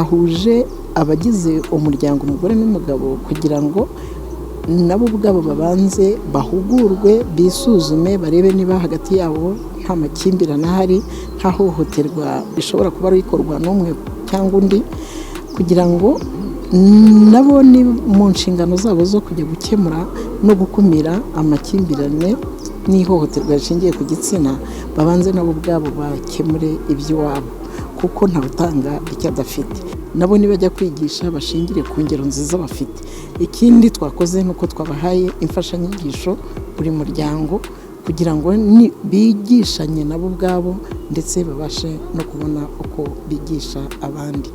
Twahuje abagize umuryango, umugore n'umugabo, kugira ngo nabo ubwabo babanze bahugurwe, bisuzume, barebe niba hagati yabo nta makimbirane ahari, nta hohoterwa rishobora kuba rikorwa n'umwe cyangwa undi, kugira ngo nabo ni mu nshingano zabo zo kujya gukemura no gukumira amakimbirane n'ihohoterwa rishingiye ku gitsina, babanze nabo ubwabo bakemure iby'iwabo, kuko ntawutanga icyo adafite. Nabo nibajya kwigisha bashingire ku ngero nziza bafite. Ikindi twakoze ni uko twabahaye imfashanyigisho buri muryango, kugira ngo bigishanye nabo ubwabo, ndetse babashe no kubona uko bigisha abandi.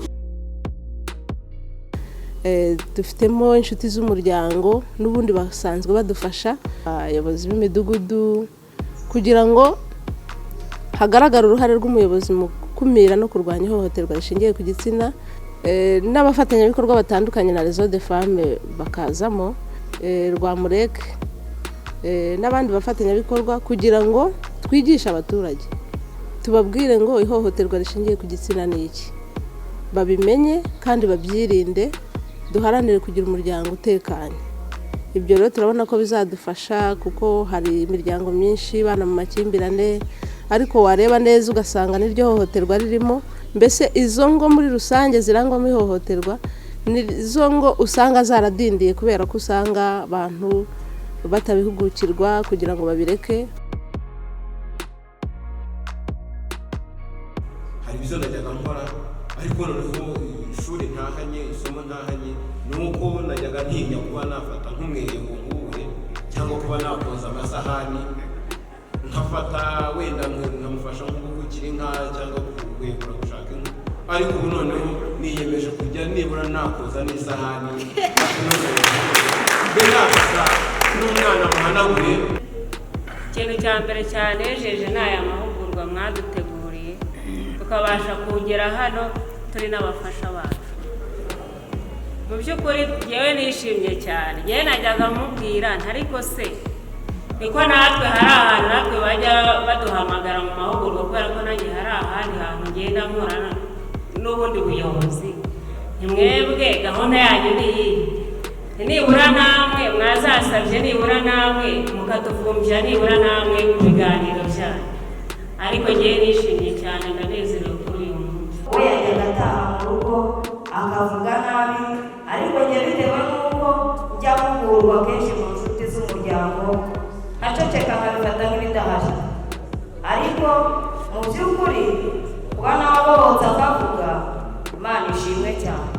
Dufitemo inshuti z'umuryango n'ubundi basanzwe badufasha, abayobozi b'imidugudu, kugira ngo hagaragare uruhare rw'umuyobozi mu gukumira no kurwanya ihohoterwa rishingiye ku gitsina, n'abafatanyabikorwa batandukanye na Réseau des Femmes bakazamo, Rwamureke n'abandi bafatanyabikorwa, kugira ngo twigishe abaturage, tubabwire ngo ihohoterwa rishingiye ku gitsina ni iki, babimenye kandi babyirinde, duharanire kugira umuryango utekanye. Ibyo rero turabona ko bizadufasha, kuko hari imiryango myinshi ibana mu makimbirane, ariko wareba neza ugasanga n'iryo hohoterwa ririmo. Mbese izo ngo muri rusange zirangwamo ihohoterwa ni izo ngo usanga zaradindiye, kubera ko usanga abantu batabihugukirwa kugira ngo babireke. Hari ibyo najyaga nkora, ariko noneho ishuri ntahanye, isomo ntahanye ni uko najyaga ntinya kuba nafata nk'umweyo ngo nkubure, cyangwa kuba nakoza amasahani, nkafata wenda nkamufasha nko gukukira inka cyangwa kugwegura, gushaka inka. Ariko ubu noneho niyemeje kujya nibura nakoza n'isahani, mbe nafata n'umwana muhanagure. Ikintu cya mbere cyanejeje ni aya mahugurwa mwaduteguriye, tukabasha kugera hano turi n'abafasha bacu. Mu by'ukuri yewe nishimye cyane. Yewe najyaga mubwira, ariko se niko natwe hari ahantu natwe bajya baduhamagara mu mahugurwa, kubera ko nanjye hari ahandi hantu ngenda nkorana n'ubundi buyobozi. Mwebwe gahunda yanyu ni iyi, nibura namwe mwazasabye, nibura namwe mukatuvumbya, nibura namwe mu biganiro byanyu. Ariko ngewe nishimye cyane, ndanezerewe kuri uyu munsi. We yajyaga ataha mu rugo akavuga nabi, ariko njye bitewe n'uko njya mpugurwa kenshi mu nshuti z'umuryango, nkaceceka, nkabifata nk'ibidahari. Ariko mu by'ukuri kuba nabohotse akavuga, Imana ishimwe cyane.